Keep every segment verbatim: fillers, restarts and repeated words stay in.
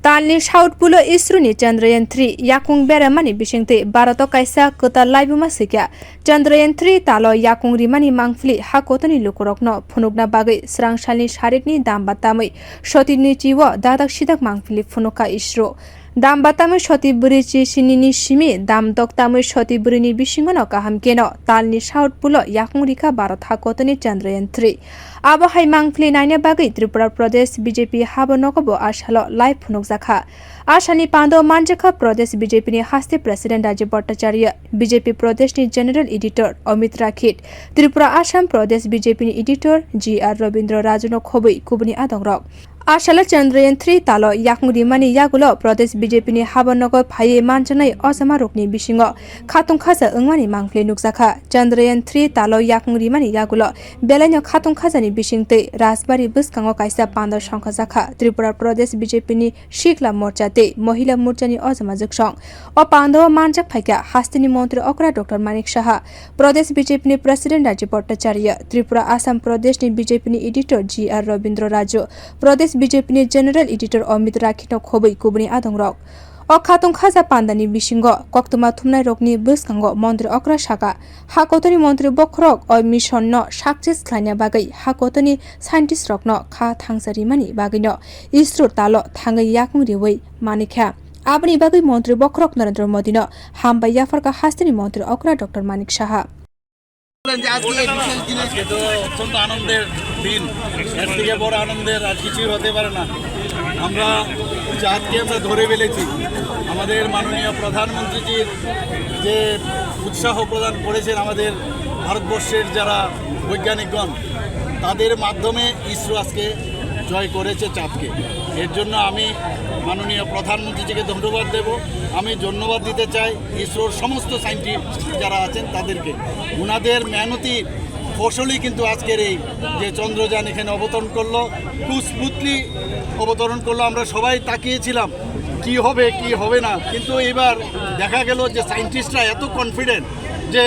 Talni South Pole o ISRO ni Chandrayaan three yakung beremani bisingtwi Bharat o kaisa kwtal laibuma swikha. Chandrayaan three talo yakung rimani mangpili hakotoni lukurokno phunukna bagwi swrangsalni sarikni damba tamwi soti nwichi o dadak sidak mangpili phunukha ISRO. Damba tamwi soti bwrwi chi sinini simi dam dok tamwi soti bwrwini bisingono kaham keno talni South Pole o yakung rikha Bharat hakotoni Chandrayaan three. Abo hai mangpili naina bagwi Tripura Pradesh B J P habo nogo bo asalo lai phunukjakha. Asani pando manjakha Pradesh B J P ni haste President Rajiv Bhattacharya, B J P Pradesh ni General Editor Amit Rakhit, Tripura Assam Pradesh B J P ni Editor G R Rabindra Raju no khobwi kubuni adongrok. Asalo Chandrayaan three talo yakung rimani yagulo Pradesh B J P ni habo nogo phaiwi manjaknai ojamarokni bisingo khatung khaja wngmani mangpili nukjakha. Chandrayaan three talo yakung rimani yagulo belaino khatung khajani bisingtwi Rajbari bwskango kaisa pando songkhajakha Tripura Pradesh B J P ni Sikla Morcha tei Mohila Morchani ojama jwksong. O pandao manjak phaikha hasteni montri okra Doctor Manik Saha, Pradesh B J P ni President Rajiv Bhattacharya, Tripura Assam Pradesh ni B J P ni Editor G R Rabindra Raju, Pradesh B J P ni General Editor Amit Rakhit no khobwi kubuni adongrok. O khatung khaja pandani bisingo koktwma thumnairokni bwskango montri okra saka, hakotoni montri bokhorok o mission no success khlaina bagwi hakotoni scientist rokno kha thangsa rimani bagwino ISRO talo thangwi yakung riwi manikha. Aboni bagwi montri bokhorok Narendra Modino hambai yapharkha hasteni montri okra Doctor Manik Saha. বলেন যে আজকে এই বিশেষ দিনে আজকে তো অত্যন্ত আনন্দের দিন, এর থেকে বড় আনন্দের আর কিছুই হতে পারে না। আমরা চাঁদকে আমরা ধরে ফেলেছি। আমাদের মাননীয় প্রধানমন্ত্রীজির যে উৎসাহ প্রদান করেছেন আমাদের ভারতবর্ষের যারা বৈজ্ঞানিকগণ, তাদের মাধ্যমে ইসরো আজকে জয় করেছে চাঁদকে। এর জন্য আমি মাননীয় প্রধানমন্ত্রীজিকে ধন্যবাদ দেব। আমি ধন্যবাদ দিতে চাই ইসরোর সমস্ত সায়েন্টিস্ট যারা আছেন তাদেরকে। ওনাদের মেহনতি ফসলই কিন্তু আজকের এই যে চন্দ্রযান এখানে অবতরণ করলো, খুব স্মুথলি অবতরণ করলো। আমরা সবাই তাকিয়েছিলাম কি হবে কি হবে না, কিন্তু এবার দেখা গেল যে সায়েন্টিস্টরা এত কনফিডেন্ট যে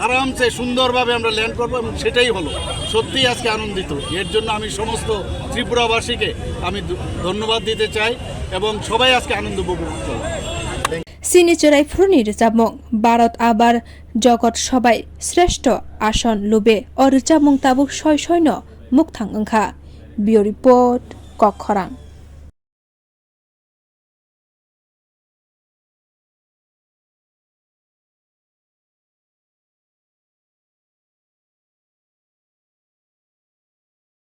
আরামসে সুন্দরভাবে আমরা ল্যান্ড করবো, এবং সেটাই হলো। সত্যিই আজকে আনন্দিত। এর জন্য আমি সমস্ত ত্রিপুরাবাসীকে আমি ধ-, ধন্যবাদ দিতে চাই, এবং সবাই আজকে আনন্দ উপভোগ করুন। Sini chwrai phuruni rwchapmung Bharat abar jogot sobai sreshto ason lube o rwchapmung tabuk soi soino mukthang wngkha. Bureau Report, Kokkhorang.